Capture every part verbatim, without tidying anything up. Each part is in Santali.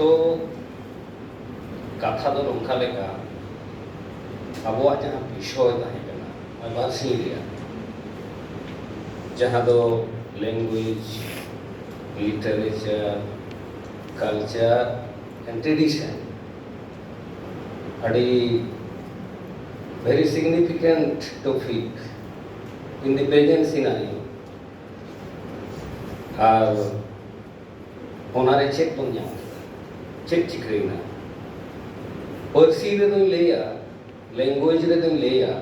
ᱛᱚ, ᱠᱟᱛᱷᱟ ᱫᱚ ᱱᱚᱝᱠᱟ ᱞᱮᱠᱟ, ᱟᱵᱚᱣᱟᱜ ᱡᱟᱦᱟᱸ ᱵᱤᱥᱚᱭ ᱛᱟᱦᱮᱸ ᱠᱟᱱᱟ, ᱱᱚᱜᱼᱚᱭ ᱵᱟᱨᱥᱤᱧ ᱨᱮᱭᱟᱜ, ᱡᱟᱦᱟᱸ ᱫᱚ language, literature, culture and tradition, ᱟᱹᱰᱤ very significant topic in the present scenario. ᱟᱨ ᱚᱱᱟᱨᱮ ᱪᱮᱫ ᱵᱚᱱ ᱧᱟᱢ ᱠᱮᱫᱟ? ᱪᱮᱫ ᱪᱤᱠᱟᱹᱭᱮᱱᱟ? ᱯᱟᱹᱨᱥᱤ ᱨᱮᱫᱚᱧ ᱞᱟᱹᱭᱟ, language ᱨᱮᱫᱚᱧ ᱞᱟᱹᱭᱟ,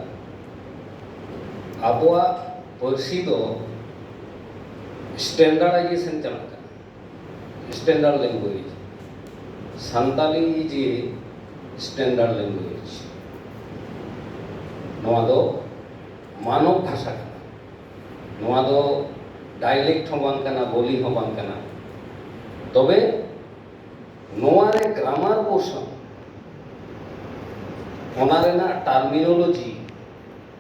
ᱟᱵᱚᱣᱟᱜ ᱯᱟᱹᱨᱥᱤ ᱫᱚ standardization ᱪᱟᱞᱟᱜ ᱠᱟᱱᱟ᱾ Standard language, Santali is a standard language᱾ ᱱᱚᱣᱟ ᱫᱚ ᱢᱟᱱᱚᱵ ᱵᱷᱟᱥᱟ ᱠᱟᱱᱟ᱾ ᱱᱚᱣᱟ ᱫᱚ dialect ᱦᱚᱸ ᱵᱟᱝ ᱠᱟᱱᱟ, ᱵᱳᱞᱤ ᱦᱚᱸ ᱵᱟᱝ ᱠᱟᱱᱟ᱾ ᱛᱚᱵᱮ ᱱᱚᱣᱟ ᱨᱮ grammar portion, ᱚᱱᱟ ᱨᱮᱱᱟᱜ terminology,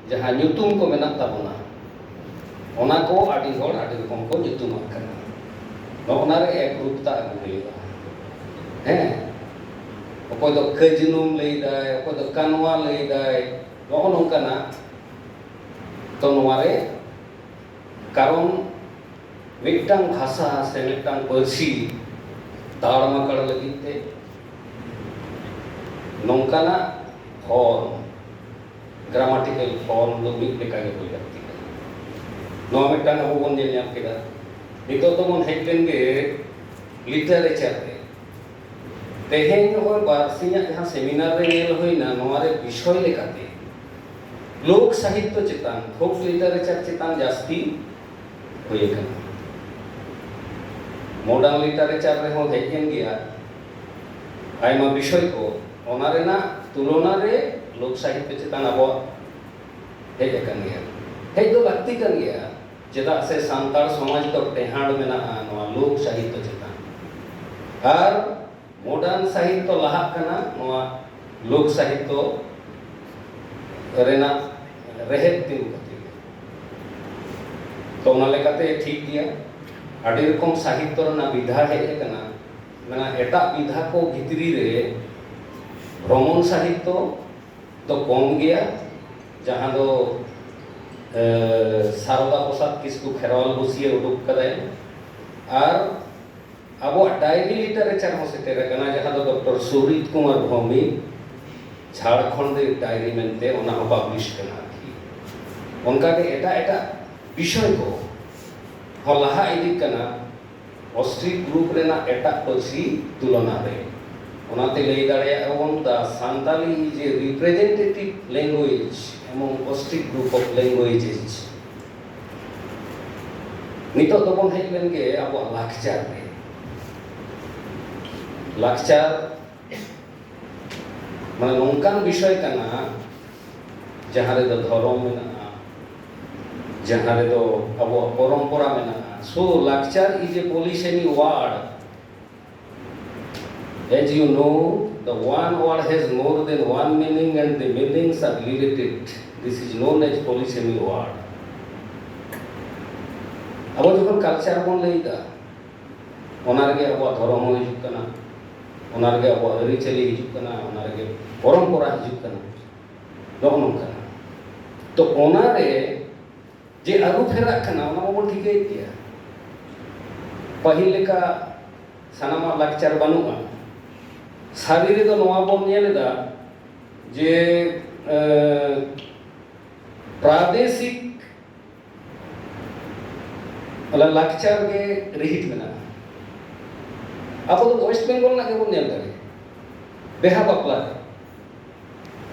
ᱡᱟᱦᱟᱸ ᱧᱩᱛᱩᱢ ᱠᱚ ᱢᱮᱱᱟᱜ ᱛᱟᱵᱚᱱᱟ, ᱚᱱᱟ ᱠᱚ ᱟᱹᱰᱤ ᱦᱚᱲ ᱟᱹᱰᱤ ᱨᱚᱠᱚᱢ ᱠᱚ ᱧᱩᱛᱩᱢᱟᱜ ᱠᱟᱱᱟ᱾ ᱱᱚᱜᱼᱚ ᱱᱟ ᱨᱮ ᱮᱠᱨᱩᱯᱛᱟ ᱟᱹᱜᱩ ᱦᱩᱭᱩᱜᱼᱟ᱾ ᱦᱮᱸ, ᱚᱠᱚᱭ ᱫᱚ ᱠᱟᱹᱡᱱᱩᱢ ᱞᱟᱹᱭᱫᱟᱭ, ᱚᱠᱚᱭ ᱫᱚ ᱠᱟᱱᱣᱟ ᱞᱟᱹᱭᱫᱟᱭ, ᱱᱚᱜᱼᱚ ᱱᱚᱝᱠᱟᱱᱟᱜ᱾ ᱛᱚ, ᱱᱚᱣᱟ ᱨᱮ ᱠᱟᱨᱚᱱ, ᱢᱤᱫᱴᱟᱝ ᱵᱷᱟᱥᱟ ᱥᱮ ᱢᱤᱫᱴᱟᱝ ᱯᱟᱹᱨᱥᱤ ᱛᱟᱲᱢᱟᱠᱟᱲ ᱞᱟᱹᱜᱤᱫ ᱛᱮ ᱱᱚᱝᱠᱟᱱᱟᱜ form, grammatical form ᱫᱚ ᱢᱤᱫ ᱞᱮᱠᱟ ᱜᱮ ᱦᱩᱭ ᱞᱟᱹᱠᱛᱤ ᱠᱟᱱᱟ᱾ ᱱᱚᱣᱟ ᱢᱤᱫᱴᱟᱝ ᱟᱵᱚ ᱵᱚᱱ ᱧᱮᱞ ᱧᱟᱢ ᱠᱮᱫᱟ᱾ ᱱᱤᱛᱚᱜ ᱫᱚᱵᱚᱱ ᱦᱮᱡ ᱞᱮᱱ ᱜᱮ literature ᱨᱮ᱾ ᱛᱮᱦᱮᱧ ᱱᱚᱜᱼᱚᱭ ᱵᱟᱨᱥᱤᱧᱟᱜ ᱡᱟᱦᱟᱸ seminar ᱨᱮ ᱧᱮᱞ ᱦᱩᱭᱱᱟ, ᱱᱚᱣᱟ ᱨᱮ ᱵᱤᱥᱚᱭ ᱞᱮᱠᱟᱛᱮ ᱞᱳᱠ ᱥᱟᱦᱤᱛᱛᱚ ᱪᱮᱛᱟᱱ, folk literature ᱪᱮᱛᱟᱱ ᱡᱟᱹᱥᱛᱤ ᱦᱩᱭ ᱟᱠᱟᱱᱟ᱾ Modern literature ᱨᱮᱦᱚᱸ ᱦᱮᱡ ᱮᱱ ᱜᱮᱭᱟ ᱟᱭᱢᱟ ᱵᱤᱥᱚᱭ ᱠᱚ, ᱚᱱᱟ ᱨᱮᱱᱟᱜ ᱛᱩᱞᱚᱱᱟ ᱨᱮ ᱞᱳᱠ ᱥᱟᱦᱤᱛᱛᱚ ᱪᱮᱛᱟᱱ ᱟᱵᱚᱣᱟᱜ ᱦᱮᱡ ᱟᱠᱟᱱ ᱜᱮᱭᱟ᱾ ᱦᱮᱡ ᱫᱚ ᱞᱟᱹᱠᱛᱤ ᱠᱟᱱ ᱜᱮᱭᱟ, ᱪᱮᱫᱟᱜ ᱥᱮ ᱥᱟᱱᱛᱟᱲ ᱥᱚᱢᱟᱡᱽ ᱫᱚ ᱴᱮᱦᱟᱸᱰ ᱢᱮᱱᱟᱜᱼᱟ ᱱᱚᱣᱟ ᱞᱳᱠ ᱥᱟᱦᱤᱛᱛᱚ ᱪᱮᱛᱟᱱ᱾ ᱟᱨ modern ᱥᱟᱦᱤᱛᱛᱚ ᱞᱟᱦᱟᱜ ᱠᱟᱱᱟ ᱱᱚᱣᱟ ᱞᱳᱠ ᱥᱟᱦᱤᱛᱛᱚ ᱨᱮᱱᱟᱜ ᱨᱮᱦᱮᱫ ᱛᱤᱸᱜᱩ ᱠᱟᱛᱮ ᱜᱮ᱾ ᱛᱚ, ᱚᱱᱟ ᱞᱮᱠᱟᱛᱮ ᱴᱷᱤᱠ ᱜᱮᱭᱟ, ᱟᱹᱰᱤ ᱨᱚᱠᱚᱢ ᱥᱟᱦᱤᱛᱛᱚ ᱨᱮᱱᱟᱜ ᱵᱤᱫᱷᱟ ᱦᱮᱡ ᱟᱠᱟᱱᱟ᱾ ᱢᱮᱱᱟ, ᱮᱴᱟᱜ ᱵᱤᱫᱷᱟ ᱠᱚ ᱵᱷᱤᱛᱨᱤ ᱨᱮ ᱵᱷᱨᱚᱢᱚᱱ ᱥᱟᱦᱤᱛᱛᱚ ᱫᱚ ᱠᱚᱢ ᱜᱮᱭᱟ, ᱡᱟᱦᱟᱸ ᱫᱚ ᱮ, ᱥᱟᱨᱚᱫᱟ ᱯᱨᱚᱥᱟᱫᱽ ᱠᱤᱥᱠᱩ ᱠᱷᱮᱨᱣᱟᱞ ᱵᱟᱹᱥᱤᱭᱟᱹ ᱩᱰᱩᱠ ᱠᱟᱫᱟᱭ᱾ ᱟᱨ ᱟᱵᱚᱣᱟᱜ ᱰᱟᱭᱨᱤ ᱞᱤᱴᱟᱨᱮᱪᱟᱨ ᱦᱚᱸ ᱥᱮᱴᱮᱨ ᱟᱠᱟᱱᱟ, ᱡᱟᱦᱟᱸ ᱫᱚ ᱰᱚᱠᱴᱚᱨ ᱥᱩᱨᱤᱛ ᱠᱩᱢᱟᱨ ᱵᱷᱚᱣᱢᱤ ᱡᱷᱟᱲᱠᱷᱚᱸᱰ ᱰᱟᱭᱨᱤ ᱢᱮᱱᱛᱮ, ᱚᱱᱟ ᱦᱚᱸ ᱯᱟᱵᱽᱞᱤᱥ ᱠᱟᱱᱟ ᱟᱨᱠᱤ᱾ ᱚᱱᱠᱟᱜᱮ ᱮᱴᱟᱜ ᱮᱴᱟᱜ ᱵᱤᱥᱚᱭ ᱠᱚ ᱦᱚᱸ ᱞᱟᱦᱟ ᱤᱫᱤᱜ ᱠᱟᱱᱟ᱾ ᱚᱥᱴᱨᱤᱠ ᱜᱨᱩᱯ ᱨᱮᱱᱟᱜ ᱮᱴᱟᱜ ᱯᱟᱹᱨᱥᱤ ᱛᱩᱞᱚᱱᱟ ᱨᱮ᱾ ᱚᱱᱟᱛᱮ ᱞᱟᱹᱭ ᱫᱟᱲᱮᱭᱟᱜᱼᱟ ᱵᱚᱱ, the Santali is a representative language among Austric group of languages. ᱱᱤᱛᱚᱜ ᱫᱚᱵᱚᱱ ᱦᱮᱡ ᱞᱮᱱ ᱜᱮ ᱟᱵᱚᱣᱟᱜ ᱞᱟᱠᱪᱟᱨ ᱨᱮ᱾ ᱞᱟᱠᱪᱟᱨ ᱢᱟᱱᱮ ᱱᱚᱝᱠᱟᱱ ᱵᱤᱥᱚᱭ ᱠᱟᱱᱟ, ᱡᱟᱦᱟᱸ ᱨᱮᱫᱚ ᱫᱷᱚᱨᱚᱢ ᱢᱮᱱᱟᱜᱼᱟ, ᱡᱟᱦᱟᱸ ᱨᱮᱫᱚ ᱟᱵᱚᱣᱟᱜ ᱯᱚᱨᱚᱢᱯᱚᱨᱟ ᱢᱮᱱᱟᱜᱼᱟ᱾ So, ᱞᱟᱠᱪᱟᱨ is a polysemy word. As you know, the one word has more than one meaning and the meanings are related. This is known as polysemy word. ᱟᱵᱚ ᱡᱚᱠᱷᱚᱱ ᱠᱟᱞᱪᱟᱨ ᱵᱚᱱ ᱞᱟᱹᱭᱫᱟ, ᱚᱱᱟ ᱨᱮᱜᱮ ᱟᱵᱚᱣᱟᱜ ᱫᱷᱚᱨᱚᱢ ᱦᱚᱸ ᱦᱤᱡᱩᱜ ᱠᱟᱱᱟ, ᱚᱱᱟ ᱨᱮᱜᱮ ᱟᱵᱚᱣᱟᱜ ᱟᱹᱨᱤᱪᱟᱹᱞᱤ ᱦᱤᱡᱩᱜ ᱠᱟᱱᱟ, ᱚᱱᱟ ᱨᱮᱜᱮ ᱯᱚᱨᱚᱢᱯᱚᱨᱟ ᱦᱤᱡᱩᱜ ᱠᱟᱱᱟ, ᱱᱚᱜᱼᱚ ᱱᱚᱝᱠᱟᱱᱟᱜ᱾ ᱛᱚ, ᱚᱱᱟ ᱨᱮ ᱡᱮ ᱟᱹᱨᱩ ᱯᱷᱮᱨᱟᱜ ᱠᱟᱱᱟ, ᱚᱱᱟ ᱢᱟᱵᱚᱱ ᱴᱷᱤᱠᱟᱹᱭᱮᱫ ᱜᱮᱭᱟ᱾ ᱯᱟᱹᱦᱤᱞ ᱞᱮᱠᱟ ᱥᱟᱱᱟᱢᱟᱜ ᱞᱟᱠᱪᱟᱨ ᱵᱟᱹᱱᱩᱜᱼᱟ᱾ ᱥᱟᱹᱨᱤ ᱨᱮᱫᱚ ᱱᱚᱣᱟ ᱵᱚᱱ ᱧᱮᱞ ᱮᱫᱟ ᱡᱮ, ᱮ, ᱯᱨᱟᱫᱮᱥᱤᱠ ᱚᱱᱟ ᱞᱟᱠᱪᱟᱨ ᱜᱮ ᱨᱤᱦᱤᱴ ᱢᱮᱱᱟᱜᱼᱟ᱾ ᱟᱵᱚ ᱫᱚ ᱳᱭᱮᱥᱴ ᱵᱮᱝᱜᱚᱞ ᱨᱮᱱᱟᱜ ᱜᱮᱵᱚᱱ ᱧᱮᱞ ᱫᱟᱲᱮᱭᱟᱜᱼᱟ, ᱵᱮᱦᱟ ᱵᱟᱯᱞᱟ ᱨᱮ,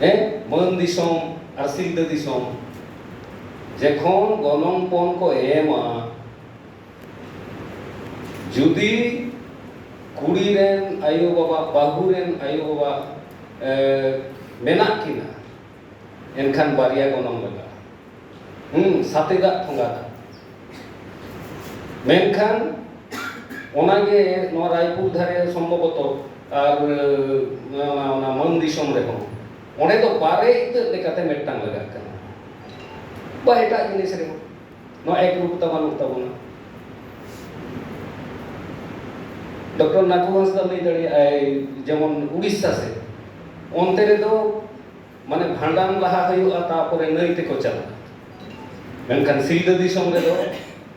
ᱦᱮᱸ, ᱢᱟᱹᱱ ᱫᱤᱥᱚᱢ ᱟᱨ ᱥᱤᱞᱫᱟᱹ ᱫᱤᱥᱚᱢ, ᱡᱮᱠᱷᱚᱱ ᱜᱚᱱᱚᱝ ᱯᱚᱱ ᱠᱚ ᱮᱢᱟ, ᱡᱩᱫᱤ ᱠᱩᱲᱤ ᱨᱮᱱ ᱟᱭᱳ ᱵᱟᱵᱟ, ᱵᱟᱹᱦᱩ ᱨᱮᱱ ᱟᱭᱳ ᱵᱟᱵᱟ, ᱮ, ᱢᱮᱱᱟᱜ ᱠᱤᱱᱟ, ᱮᱱᱠᱷᱟᱱ ᱵᱟᱨᱭᱟ ᱜᱚᱱᱚᱝ ᱞᱟᱜᱟᱜᱼᱟ᱾ ᱦᱩᱸ, ᱥᱟᱛᱮ ᱫᱟᱜ ᱴᱷᱚᱸᱜᱟ ᱫᱟᱜ᱾ ᱢᱮᱱᱠᱷᱟᱱ ᱚᱱᱟᱜᱮ ᱱᱚᱣᱟ ᱨᱟᱭᱯᱩᱨ ᱫᱷᱟᱨᱮ ᱥᱚᱢᱵᱷᱚᱵᱚᱛᱚ, ᱟᱨ ᱚᱱᱟ, ᱚᱱᱟ ᱢᱟᱹᱱ ᱫᱤᱥᱚᱢ ᱨᱮᱦᱚᱸ, ᱚᱸᱰᱮ ᱫᱚ ᱵᱟᱨᱮ ᱤᱛᱟᱹᱫ ᱞᱮᱠᱟᱛᱮ ᱢᱤᱫᱴᱟᱝ ᱞᱟᱜᱟᱜ ᱠᱟᱱᱟ, ᱵᱟ ᱮᱴᱟᱜ ᱡᱤᱱᱤᱥ ᱨᱮᱦᱚᱸ᱾ ᱱᱚᱣᱟ ᱮᱠ ᱨᱩᱯᱛᱟ ᱵᱟᱹᱱᱩᱜ ᱛᱟᱵᱚᱱᱟ᱾ ᱰᱚᱠᱴᱚᱨ ᱱᱟᱛᱷᱩ ᱦᱟᱸᱥᱫᱟ ᱞᱟᱹᱭ ᱫᱟᱲᱮᱭᱟᱜᱼᱟᱭ, ᱡᱮᱢᱚᱱ ᱩᱲᱤᱥᱥᱟ ᱥᱮᱫ, ᱚᱱᱛᱮ ᱨᱮᱫᱚ ᱢᱟᱱᱮ ᱵᱷᱟᱸᱰᱟᱱ ᱞᱟᱦᱟ ᱦᱩᱭᱩᱜᱼᱟ, ᱛᱟᱯᱚᱨᱮ ᱱᱟᱹᱭ ᱛᱮᱠᱚ ᱪᱟᱞᱟᱜᱼᱟ᱾ ᱢᱮᱱᱠᱷᱟᱱ ᱥᱤᱞᱫᱟᱹ ᱫᱤᱥᱚᱢ ᱨᱮᱫᱚ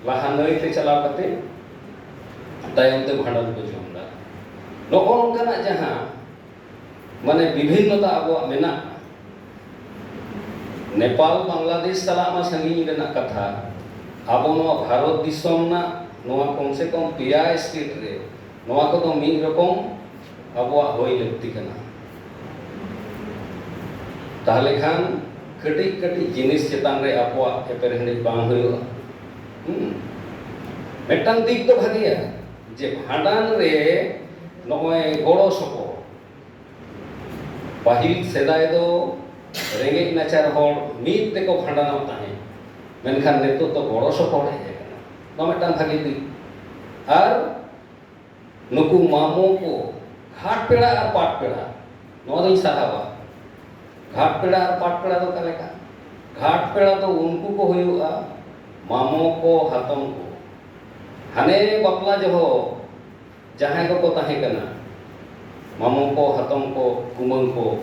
ᱞᱟᱦᱟ ᱱᱟᱹᱭ ᱛᱮ ᱪᱟᱞᱟᱣ ᱠᱟᱛᱮ ᱛᱟᱭᱚᱢ ᱛᱮ ᱵᱷᱟᱸᱰᱟᱱ ᱠᱚ ᱡᱚᱢ ᱮᱫᱟ᱾ ᱱᱚᱜᱼᱚ ᱱᱚᱝᱠᱟᱱᱟᱜ ᱡᱟᱦᱟᱸ ᱢᱟᱱᱮ ᱵᱤᱵᱷᱤᱱᱱᱚᱛᱟ ᱟᱵᱚᱣᱟᱜ ᱢᱮᱱᱟᱜᱼᱟ, ᱱᱮᱯᱟᱞ ᱵᱟᱝᱞᱟᱫᱮᱥ ᱥᱟᱞᱟᱜ ᱢᱟ ᱥᱟᱺᱜᱤᱧ ᱨᱮᱱᱟᱜ ᱠᱟᱛᱷᱟ, ᱟᱵᱚ ᱱᱚᱣᱟ ᱵᱷᱟᱨᱚᱛ ᱫᱤᱥᱚᱢ ᱨᱮᱱᱟᱜ ᱱᱚᱣᱟ ᱠᱚᱢ ᱥᱮ ᱠᱚᱢ ᱯᱮᱭᱟ ᱥᱴᱮᱴ ᱨᱮ ᱱᱚᱣᱟ ᱠᱚᱫᱚ ᱢᱤᱫ ᱨᱚᱠᱚᱢ ᱟᱵᱚᱣᱟᱜ ᱦᱩᱭ ᱞᱟᱹᱠᱛᱤ ᱠᱟᱱᱟ᱾ ᱛᱟᱦᱞᱮ ᱠᱷᱟᱱ ᱠᱟᱹᱴᱤᱡ ᱠᱟᱹᱴᱤᱡ ᱡᱤᱱᱤᱥ ᱪᱮᱛᱟᱱ ᱨᱮ ᱟᱵᱚᱣᱟᱜ ᱮᱯᱮᱨᱦᱮᱸᱰᱮᱡ ᱵᱟᱝ ᱦᱩᱭᱩᱜᱼᱟ᱾ ᱦᱩᱸ᱾ ᱢᱤᱫᱴᱟᱝ ᱫᱤᱠ ᱫᱚ ᱵᱷᱟᱜᱮᱭᱟ ᱡᱮ ᱵᱷᱟᱸᱰᱟᱱ ᱨᱮ ᱱᱚᱜᱼᱚᱭ ᱜᱚᱲᱚ ᱥᱚᱯᱚᱦᱚᱫ, ᱯᱟᱹᱦᱤᱞ ᱥᱮᱫᱟᱭ ᱫᱚ ᱨᱮᱸᱜᱮᱡ ᱱᱟᱪᱟᱨ ᱦᱚᱲ ᱢᱤᱫ ᱛᱮᱠᱚ ᱵᱷᱟᱸᱰᱟᱱᱚᱜ ᱛᱟᱦᱮᱸᱫ, ᱢᱮᱱᱠᱷᱟᱱ ᱱᱤᱛᱚᱜ ᱫᱚ ᱜᱚᱲᱚ ᱥᱚᱯᱚᱦᱚᱫ ᱦᱮᱡ ᱟᱠᱟᱱᱟ᱾ ᱱᱚᱣᱟ ᱢᱤᱫᱴᱟᱝ ᱵᱷᱟᱜᱮ ᱫᱤᱠ᱾ ᱟᱨ ᱱᱩᱠᱩ ᱢᱟᱢᱚ ᱠᱚ, ᱜᱷᱟᱴ ᱯᱮᱲᱟ ᱟᱨ ᱯᱟᱴ ᱯᱮᱲᱟ, ᱱᱚᱣᱟ ᱫᱚᱧ ᱥᱟᱨᱦᱟᱣᱟ᱾ ᱜᱷᱟᱴ ᱯᱮᱲᱟ ᱟᱨ ᱯᱟᱴ ᱯᱮᱲᱟ ᱫᱚ ᱚᱠᱟ ᱞᱮᱠᱟ? ᱜᱷᱟᱴ ᱯᱮᱲᱟ ᱫᱚ ᱩᱱᱠᱩ ᱠᱚ ᱦᱩᱭᱩᱜᱼᱟ, ᱢᱟᱢᱚ ᱠᱚ, ᱦᱟᱛᱚᱢ ᱠᱚ᱾ ᱦᱟᱱᱮ ᱵᱟᱯᱞᱟ ᱡᱚᱦᱚᱜ ᱡᱟᱦᱟᱸᱭ ᱠᱚᱠᱚ ᱛᱟᱦᱮᱸ ᱠᱟᱱᱟ, ᱢᱟᱢᱚ ᱠᱚ, ᱦᱟᱛᱚᱢ ᱠᱚ, ᱠᱩᱢᱟᱹᱝ ᱠᱚ,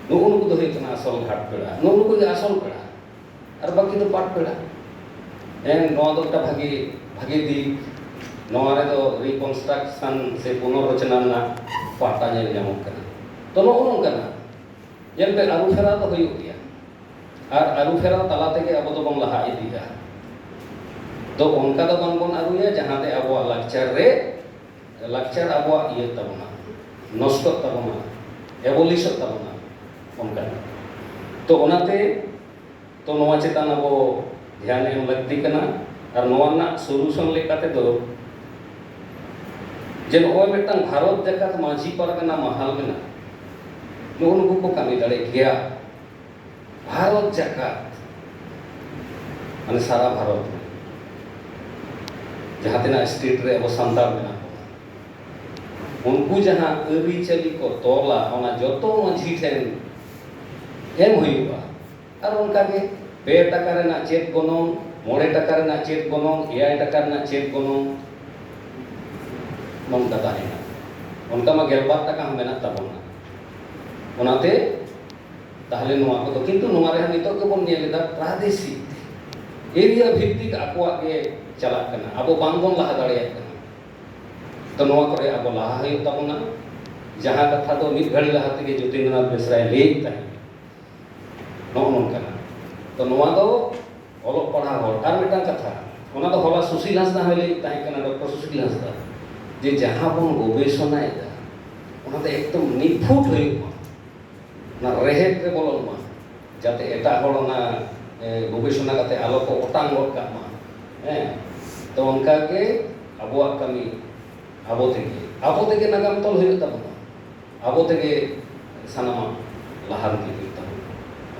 ᱱᱩᱜᱼᱩ ᱱᱩᱠᱩ ᱫᱚ ᱦᱩᱭᱩᱜ ᱠᱟᱱᱟ ᱟᱥᱚᱞ ᱜᱷᱟᱴ ᱯᱮᱲᱟ, ᱱᱩᱜᱼᱩ ᱱᱩᱠᱩ ᱜᱮ ᱟᱥᱚᱞ ᱯᱮᱲᱟ, ᱟᱨ ᱵᱟᱹᱠᱤ ᱫᱚ ᱯᱟᱴ ᱯᱮᱲᱟ᱾ ᱦᱮᱸ, ᱱᱚᱣᱟ ᱫᱚ ᱢᱤᱫᱴᱟᱝ ᱵᱷᱟᱜᱮ, ᱵᱷᱟᱜᱮ ᱫᱤᱠ᱾ ᱱᱚᱣᱟ ᱨᱮᱫᱚ ᱨᱤᱠᱚᱱᱥᱴᱨᱟᱠᱥᱚᱱ ᱥᱮ ᱯᱩᱱᱚᱨ ᱨᱚᱪᱚᱱᱟ ᱨᱮᱱᱟᱜ ᱯᱟᱦᱴᱟ ᱧᱮᱞ ᱧᱟᱢᱚᱜ ᱠᱟᱱᱟ᱾ ᱛᱚ, ᱱᱚᱜᱼᱚ ᱱᱚᱝᱠᱟᱱᱟᱜ ᱧᱮᱞ ᱯᱮ, ᱟᱹᱨᱩ ᱯᱷᱮᱨᱟᱣ ᱫᱚ ᱦᱩᱭᱩᱜ ᱜᱮᱭᱟ, ᱟᱨ ᱟᱹᱨᱩ ᱯᱷᱮᱨᱟᱣ ᱛᱟᱞᱟ ᱛᱮᱜᱮ ᱟᱵᱚ ᱫᱚᱵᱚᱱ ᱞᱟᱦᱟ ᱤᱫᱤᱜᱼᱟ᱾ ᱛᱚ, ᱚᱱᱠᱟ ᱫᱚ ᱵᱟᱝᱵᱚᱱ ᱟᱹᱨᱩᱭᱟ ᱡᱟᱦᱟᱸᱛᱮ ᱟᱵᱚᱣᱟᱜ ᱞᱟᱠᱪᱟᱨ ᱨᱮ, ᱞᱟᱠᱪᱟᱨ ᱟᱵᱚᱣᱟᱜ ᱤᱭᱟᱹ ᱛᱟᱵᱚᱱᱟ, ᱱᱚᱥᱴᱚᱜ ᱛᱟᱵᱚᱱᱟ, ᱮᱵᱚᱞᱤᱥᱚᱜ ᱛᱟᱵᱚᱱᱟ, ᱚᱱᱠᱟ᱾ ᱛᱚ, ᱚᱱᱟᱛᱮ ᱛᱚ, ᱱᱚᱣᱟ ᱪᱮᱛᱟᱱ ᱟᱵᱚ ᱫᱷᱮᱭᱟᱱ ᱮᱢ ᱞᱟᱹᱠᱛᱤ ᱠᱟᱱᱟ᱾ ᱟᱨ ᱱᱚᱣᱟ ᱨᱮᱱᱟᱜ ᱥᱚᱞᱩᱥᱚᱱ ᱞᱮᱠᱟ ᱛᱮᱫᱚ ᱡᱮ ᱱᱚᱜᱼᱚᱭ ᱢᱤᱫᱴᱟᱝ ᱵᱷᱟᱨᱚᱛ ᱡᱟᱠᱟᱛ ᱢᱟᱹᱡᱷᱤ ᱯᱟᱨᱜᱟᱱᱟ ᱢᱟᱦᱟᱞ ᱢᱮᱱᱟᱜᱼᱟ, ᱱᱩᱜᱼᱩ ᱱᱩᱠᱩ ᱠᱚ ᱠᱟᱹᱢᱤ ᱫᱟᱲᱮ ᱜᱮᱭᱟ᱾ ᱵᱷᱟᱨᱚᱛ ᱡᱟᱠᱟᱛ, ᱢᱟᱱᱮ ᱥᱟᱨᱟ ᱵᱷᱟᱨᱚᱛ ᱨᱮ ᱡᱟᱦᱟᱸ ᱛᱤᱱᱟᱹᱜ ᱥᱴᱮᱴ ᱨᱮ ᱟᱵᱚ ᱥᱟᱱᱛᱟᱲ ᱢᱮᱱᱟᱜ ᱵᱚᱱᱟ, ᱩᱱᱠᱩ ᱡᱟᱦᱟᱸ ᱟᱹᱨᱤᱪᱟᱹᱞᱤ ᱠᱚ ᱛᱚᱞᱟ, ᱚᱱᱟ ᱡᱚᱛᱚ ᱢᱟᱹᱡᱷᱤ ᱴᱷᱮᱱ ᱮᱢ ᱦᱩᱭᱩᱜᱼᱟ᱾ ᱟᱨ ᱚᱱᱠᱟᱜᱮ ᱯᱮ ᱴᱟᱠᱟ ᱨᱮᱱᱟᱜ ᱪᱮᱫ ᱜᱚᱱᱚᱝ, ᱢᱚᱬᱮ ᱴᱟᱠᱟ ᱨᱮᱱᱟᱜ ᱪᱮᱫ ᱜᱚᱱᱚᱝ, ᱮᱭᱟᱭ ᱴᱟᱠᱟ ᱨᱮᱱᱟᱜ ᱪᱮᱫ ᱜᱚᱱᱚᱝ, ᱱᱚᱝᱠᱟ ᱛᱟᱦᱮᱱᱟ᱾ ᱚᱱᱠᱟ ᱢᱟ ᱜᱮᱞᱵᱟᱨ ᱴᱟᱠᱟ ᱦᱚᱸ ᱢᱮᱱᱟᱜ ᱛᱟᱵᱚᱱᱟ᱾ ᱚᱱᱟᱛᱮ ᱛᱟᱦᱞᱮ ᱱᱚᱣᱟ ᱠᱚᱫᱚ, ᱠᱤᱱᱛᱩ ᱱᱚᱣᱟ ᱨᱮᱦᱚᱸ ᱱᱤᱛᱚᱜ ᱜᱮᱵᱚᱱ ᱧᱮᱞ ᱮᱫᱟ, ᱯᱨᱟᱫᱮᱥᱤᱠ ᱮᱨᱤᱭᱟ ᱵᱷᱤᱛᱛᱤᱠ ᱟᱠᱚᱣᱟᱜ ᱜᱮ ᱪᱟᱞᱟᱜ ᱠᱟᱱᱟ, ᱟᱵᱚ ᱵᱟᱝᱵᱚᱱ ᱞᱟᱦᱟ ᱫᱟᱲᱮᱭᱟᱜ ᱠᱟᱱᱟ᱾ ᱛᱚ ᱱᱚᱣᱟ ᱠᱚᱨᱮ ᱟᱵᱚ ᱞᱟᱦᱟ ᱦᱩᱭᱩᱜ ᱛᱟᱵᱚᱱᱟ᱾ ᱡᱟᱦᱟᱸ ᱠᱟᱛᱷᱟ ᱫᱚ ᱢᱤᱫ ᱜᱷᱟᱹᱲᱤ ᱞᱟᱦᱟ ᱛᱮᱜᱮ ᱡᱳᱛᱤᱱᱫᱨᱚᱱᱟᱛᱷ ᱵᱮᱥᱨᱟᱭ ᱞᱟᱹᱭᱮᱫ ᱛᱟᱦᱮᱸᱫ, ᱱᱚᱜᱼᱚ ᱱᱚᱝᱠᱟᱱᱟᱜ᱾ ᱛᱚ ᱱᱚᱣᱟ ᱫᱚ ᱚᱞᱚᱜ ᱯᱟᱲᱦᱟᱣ ᱦᱚᱲ᱾ ᱟᱨ ᱢᱤᱫᱴᱟᱝ ᱠᱟᱛᱷᱟ, ᱚᱱᱟ ᱫᱚ ᱦᱚᱞᱟ ᱥᱩᱥᱤᱞ ᱦᱟᱸᱥᱫᱟ ᱦᱚᱸᱭ ᱞᱟᱹᱭᱮᱫ ᱛᱟᱦᱮᱸ ᱠᱟᱱᱟ, ᱰᱚᱠᱴᱚᱨ ᱥᱩᱥᱤᱞ ᱦᱟᱸᱥᱫᱟ, ᱡᱮ ᱡᱟᱦᱟᱸ ᱵᱚᱱ ᱜᱚᱵᱮᱥᱚᱱᱟᱭᱮᱫᱟ, ᱚᱱᱟ ᱫᱚ ᱮᱠᱫᱚᱢ ᱱᱤᱯᱷᱩᱴ ᱦᱩᱭᱩᱜ ᱢᱟ, ᱚᱱᱟ ᱨᱮᱦᱮᱫ ᱨᱮ ᱵᱚᱞᱚᱱ ᱢᱟ, ᱡᱟᱛᱮ ᱮᱴᱟᱜ ᱦᱚᱲ ᱚᱱᱟ, ᱮ, ᱜᱚᱵᱮᱥᱚᱱᱟ ᱠᱟᱛᱮ ᱟᱞᱚ ᱠᱚ ᱚᱴᱟᱝ ᱜᱚᱫ ᱠᱟᱜ ᱢᱟ᱾ ᱦᱮᱸ, ᱛᱚ ᱚᱱᱠᱟ ᱜᱮ ᱟᱵᱚᱣᱟᱜ ᱠᱟᱹᱢᱤ ᱟᱵᱚ ᱛᱮᱜᱮ, ᱟᱵᱚ ᱛᱮᱜᱮ ᱱᱟᱜᱟᱢ ᱛᱚᱞ ᱦᱩᱭᱩᱜ ᱛᱟᱵᱚᱱᱟ, ᱟᱵᱚ ᱛᱮᱜᱮ ᱥᱟᱱᱟᱢᱟᱜ ᱞᱟᱦᱟᱱᱛᱤ ᱦᱩᱭᱩᱜ ᱛᱟᱵᱚᱱᱟ᱾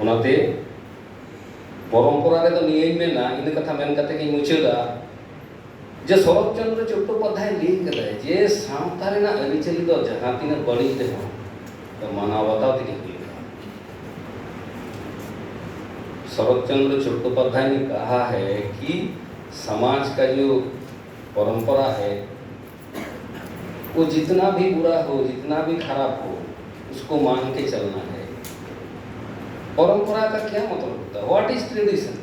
ᱚᱱᱟᱛᱮ ᱯᱚᱨᱚᱢᱯᱚᱨᱟ ᱨᱮᱫᱚ ᱱᱤᱭᱟᱹᱧ ᱢᱮᱱᱟ, ᱤᱱᱟᱹ ᱠᱟᱛᱷᱟ ᱢᱮᱱ ᱠᱟᱛᱮ ᱜᱤᱧ ᱢᱩᱪᱟᱹᱫᱟ, ᱡᱮ ᱥᱚᱨᱚᱛ ᱪᱚᱱᱫᱨᱚ ᱪᱚᱴᱴᱳᱯᱟᱫᱽᱫᱷᱟᱭ ᱞᱟᱹᱭ ᱠᱟᱫᱟᱭ ᱡᱮ ᱥᱟᱶᱛᱟ ᱨᱮᱱᱟᱜ ᱟᱹᱨᱤᱪᱟᱹᱞᱤ ᱫᱚ ᱡᱟᱦᱟᱸ ᱛᱤᱱᱟᱹᱜ ᱵᱟᱹᱲᱤᱡ ᱨᱮᱦᱚᱸ ᱢᱟᱱᱟᱣ ᱵᱟᱛᱟᱣ ᱛᱮᱜᱮ ᱦᱩᱭᱩᱜᱼᱟ᱾ ᱥᱚᱨᱚᱛ ᱪᱚᱱᱫᱨᱚ ᱪᱚᱴᱴᱳᱯᱟᱫᱽᱫᱷᱟᱭ ᱱᱮ ᱠᱟᱦᱟ ᱦᱮ ᱠᱤ ᱥᱚᱢᱟᱡᱽ ᱠᱟ ᱡᱳ ᱯᱚᱨᱚᱢᱯᱚᱨᱟ ᱦᱮ, ᱠᱚ ᱡᱤᱛᱱᱟ ᱵᱷᱤ ᱵᱩᱨᱟ ᱦᱳ, ᱡᱤᱛᱱᱟ ᱵᱷᱤ ᱠᱷᱟᱨᱟᱯ ᱦᱳ, ᱩᱥᱠᱳ ᱢᱟᱱ ᱠᱮ ᱪᱟᱞᱱᱟ ᱦᱮ᱾ ᱯᱚᱨᱚᱢᱯᱚᱨᱟ ᱠᱟ ᱠᱭᱟ ᱢᱚᱛᱞᱚᱵ ᱦᱳᱛᱟ ᱦᱮ? ᱣᱟᱴ ᱤᱡ ᱴᱨᱮᱰᱤᱥᱚᱱ?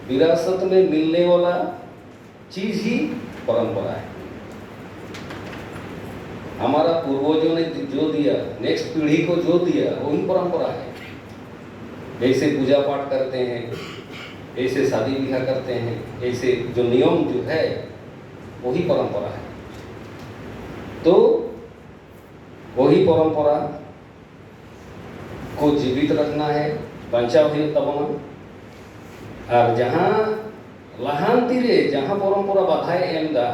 ᱵᱤᱨᱟᱥᱚᱛ ᱢᱮ ᱢᱤᱞᱱᱮ ᱣᱟᱞᱟ ᱪᱤᱡᱽ ᱦᱤ ᱯᱚᱨᱚᱢᱯᱚᱨᱟ ᱦᱮ᱾ ᱦᱟᱢᱟᱨᱟ ᱯᱩᱨᱵᱚᱡᱚ ᱱᱮ ᱡᱳ ᱫᱤᱭᱟ, ᱱᱮᱠᱥᱴ ᱯᱤᱲᱦᱤ ᱠᱳ ᱡᱳ ᱫᱤᱭᱟ, ᱣᱳᱦᱤ ᱯᱚᱨᱚᱢᱯᱚᱨᱟ ᱦᱮ᱾ ᱡᱮᱭᱥᱮ ᱯᱩᱡᱟ ᱯᱟᱴ ᱠᱟᱨᱛᱮ ᱦᱮ, ᱡᱮᱭᱥᱮ ᱥᱟᱫᱤ ᱵᱤᱦᱟ ᱠᱟᱨᱛᱮ ᱦᱮ, ᱡᱮᱭᱥᱮ ᱡᱳ ᱱᱤᱭᱚᱢ ᱡᱳ ᱦᱮ, ᱣᱳᱦᱤ ᱯᱚᱨᱚᱢᱯᱚᱨᱟ ᱦᱮ᱾ ᱛᱳ ᱣᱳᱦᱤ ᱯᱚᱨᱚᱢᱯᱚᱨᱟ ᱠᱳ ᱡᱤᱵᱤᱛ ᱨᱟᱠᱷᱱᱟ ᱦᱮ, ᱵᱟᱧᱪᱟᱣ ᱦᱩᱭᱩᱜ ᱛᱟᱵᱚᱱᱟ᱾ ᱟᱨ ᱡᱟᱦᱟᱸ ᱞᱟᱦᱟᱱᱛᱤ ᱨᱮ ᱡᱟᱦᱟᱸ ᱯᱚᱨᱚᱢᱯᱚᱨᱟ ᱵᱟᱫᱷᱟᱭ ᱮᱢ ᱮᱫᱟ,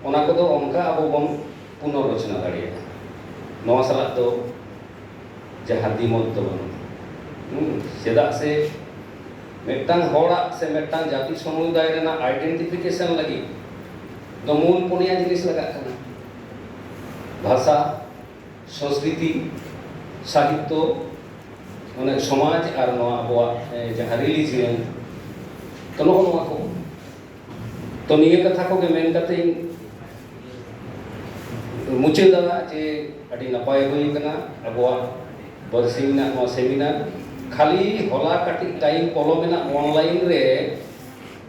ᱚᱱᱟ ᱠᱚᱫᱚ ᱚᱱᱠᱟ ᱟᱵᱚ ᱵᱚᱱ ᱯᱩᱱᱚᱨ ᱨᱚᱪᱚᱱᱟ ᱫᱟᱲᱮᱭᱟᱜᱼᱟ᱾ ᱱᱚᱣᱟ ᱥᱟᱞᱟᱜ ᱫᱚ ᱡᱟᱦᱟᱸ ᱫᱤᱢᱚᱛ ᱫᱚ ᱵᱟᱹᱱᱩᱜᱼᱟ᱾ ᱦᱩᱸ, ᱪᱮᱫᱟᱜ ᱥᱮ ᱢᱤᱫᱴᱟᱝ ᱦᱚᱲᱟᱜ ᱥᱮ ᱢᱤᱫᱴᱟᱝ ᱡᱟᱹᱛᱤ ᱥᱚᱢᱩᱫᱟᱭ ᱨᱮᱱᱟᱜ ᱟᱭᱰᱮᱱᱴᱤᱯᱷᱤᱠᱮᱥᱚᱱ ᱞᱟᱹᱜᱤᱫ ᱫᱚ ᱢᱩᱞ ᱯᱩᱱᱭᱟ ᱡᱤᱱᱤᱥ ᱞᱟᱜᱟᱜ ᱠᱟᱱᱟ᱾ ᱵᱷᱟᱥᱟ, ᱥᱚᱝᱥᱠᱨᱤᱛᱤ, ᱥᱟᱦᱤᱛᱛᱚ, ᱢᱟᱱᱮ ᱥᱚᱢᱟᱡᱽ ᱟᱨ ᱱᱚᱣᱟ ᱟᱵᱚᱣᱟᱜ, ᱮ, ᱡᱟᱦᱟᱸ ᱨᱤᱞᱤᱡᱤᱭᱚᱱ, ᱛᱚ ᱱᱚᱜᱼᱚ ᱱᱚᱣᱟ ᱠᱚ᱾ ᱛᱚ ᱱᱤᱭᱟᱹ ᱠᱟᱛᱷᱟ ᱠᱚᱜᱮ ᱢᱮᱱ ᱠᱟᱛᱮ ᱤᱧ ᱢᱩᱪᱟᱹᱫᱟ ᱡᱮ ᱟᱹᱰᱤ ᱱᱟᱯᱟᱭ ᱦᱩᱭ ᱠᱟᱱᱟ ᱟᱵᱚᱣᱟᱜ ᱵᱟᱨᱥᱤᱧ ᱨᱮᱱᱟᱜ ᱱᱚᱣᱟ ᱥᱮᱢᱤᱱᱟᱨ᱾ ᱠᱷᱟᱹᱞᱤ ᱦᱚᱞᱟ ᱠᱟᱹᱴᱤᱡ ᱴᱟᱭᱤᱢ ᱯᱚᱞᱚᱢ ᱮᱱᱟ ᱚᱱᱞᱟᱭᱤᱱ ᱨᱮ,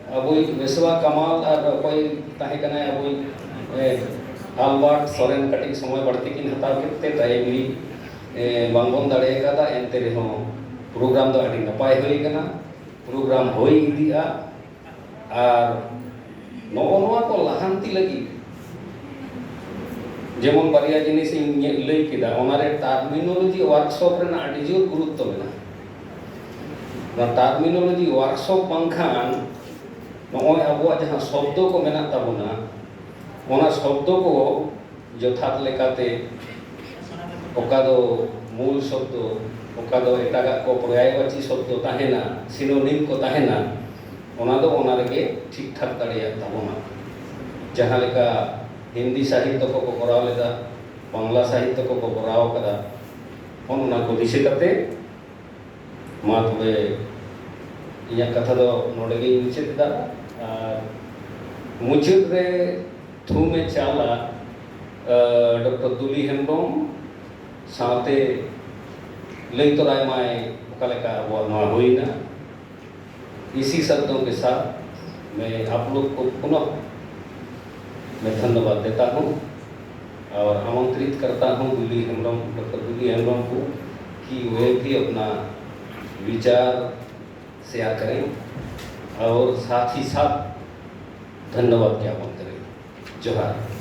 ᱟᱵᱚᱭᱤᱡ ᱢᱮᱥᱣᱟ ᱠᱟᱢᱟᱞ ᱟᱨ ᱚᱠᱚᱭ ᱛᱟᱦᱮᱸ ᱠᱟᱱᱟᱭ ᱟᱵᱚᱭᱤᱡ, ᱮ, ᱟᱞᱵᱟᱨᱴ ᱥᱚᱨᱮᱱ ᱠᱟᱹᱴᱤᱡ ᱥᱚᱢᱚᱭ ᱵᱟᱹᱲᱛᱤ ᱠᱤᱱ ᱦᱟᱛᱟᱣ ᱠᱮᱫ ᱛᱮ ᱴᱟᱭᱤᱢᱞᱤ, ᱮ, ᱵᱟᱝᱵᱚᱱ ᱫᱟᱲᱮ ᱟᱠᱟᱫᱟ᱾ ᱮᱱᱛᱮ ᱨᱮᱦᱚᱸ ᱯᱨᱳᱜᱨᱟᱢ ᱫᱚ ᱟᱹᱰᱤ ᱱᱟᱯᱟᱭ ᱦᱩᱭ ᱟᱠᱟᱱᱟ, ᱯᱨᱳᱜᱨᱟᱢ ᱦᱩᱭ ᱤᱫᱤᱜᱼᱟ᱾ ᱟᱨ ᱱᱚᱜᱼᱚ ᱱᱚᱣᱟ ᱠᱚ ᱞᱟᱦᱟᱱᱛᱤ ᱞᱟᱹᱜᱤᱫ ᱡᱮᱢᱚᱱ ᱵᱟᱨᱭᱟ ᱡᱤᱱᱤᱥ ᱤᱧ ᱞᱟᱹᱭ ᱠᱮᱫᱟ, ᱚᱱᱟᱨᱮ ᱴᱟᱨᱢᱤᱱᱳᱞᱚᱡᱤ ᱣᱟᱨᱠᱥᱚᱯ ᱨᱮᱱᱟᱜ ᱟᱹᱰᱤ ᱡᱳᱨ ᱜᱩᱨᱩᱛᱛᱚ ᱢᱮᱱᱟᱜᱼᱟ᱾ ᱚᱱᱟ ᱴᱟᱨᱢᱤᱱᱳᱞᱚᱡᱤ ᱣᱟᱨᱠᱥᱚᱯ ᱵᱟᱝᱠᱷᱟᱱ ᱱᱚᱜᱼᱚᱭ ᱟᱵᱚᱣᱟᱜ ᱡᱟᱦᱟᱸ ᱥᱚᱵᱫᱚ ᱠᱚ ᱢᱮᱱᱟᱜ ᱛᱟᱵᱚᱱᱟ, ᱚᱱᱟ ᱥᱚᱵᱫᱚ ᱠᱚ ᱡᱚᱛᱷᱟᱛ ᱞᱮᱠᱟᱛᱮ ᱚᱠᱟ ᱫᱚ ᱢᱩᱞ ᱥᱚᱵᱫᱚ, ᱚᱠᱟ ᱫᱚ ᱮᱴᱟᱜᱟᱜ ᱠᱚ ᱯᱚᱨᱭᱟᱭᱵᱟᱪᱤ ᱥᱚᱵᱫᱚ ᱛᱟᱦᱮᱱᱟ, ᱥᱤᱱᱳᱱᱤᱢ ᱠᱚ ᱛᱟᱦᱮᱱᱟ, ᱚᱱᱟ ᱫᱚ ᱚᱱᱟ ᱨᱮᱜᱮ ᱴᱷᱤᱠ ᱴᱷᱟᱠ ᱫᱟᱲᱮᱭᱟᱜ ᱛᱟᱵᱚᱱᱟ᱾ ᱡᱟᱦᱟᱸ ᱞᱮᱠᱟ ᱦᱤᱱᱫᱤ ᱥᱟᱦᱤᱛᱛᱚ ᱠᱚᱠᱚ ᱠᱚᱨᱟᱣ ᱞᱮᱫᱟ, ᱵᱟᱝᱞᱟ ᱥᱟᱦᱤᱛᱛᱚ ᱠᱚᱠᱚ ᱠᱚᱨᱟᱣ ᱠᱟᱫᱟ, ᱚᱱ ᱚᱱᱟ ᱠᱚ ᱫᱤᱥᱟᱹ ᱠᱟᱛᱮ ᱢᱟ ᱛᱚᱵᱮ ᱤᱧᱟᱹᱜ ᱠᱟᱛᱷᱟ ᱫᱚ ᱱᱚᱰᱮ ᱜᱤᱧ ᱢᱩᱪᱟᱹᱫ ᱮᱫᱟ᱾ ᱟᱨ ᱢᱩᱪᱟᱹᱫ ᱨᱮ ᱛᱷᱩᱢ ᱮ ᱪᱟᱞᱟ, ᱰᱚᱠᱴᱚᱨ ᱫᱩᱞᱤ ᱦᱮᱢᱵᱨᱚᱢ ᱥᱟᱶᱛᱮ ᱞᱟᱹᱭ ᱛᱚᱨᱟᱭ ᱢᱟᱭ ᱚᱠᱟ ᱞᱮᱠᱟ ᱟᱵᱚᱣᱟᱜ ᱱᱚᱣᱟ ᱦᱩᱭᱱᱟ᱾ इसी शब्दों के साथ मैं आप लोग को पुनः मैं धन्यवाद देता हूँ और आमंत्रित करता हूँ दुली हेम्ब्रम, डॉक्टर दुली हेम्ब्रम को कि वे भी अपना विचार शेयर करें और साथ ही साथ धन्यवाद ज्ञापन करें। जोहार।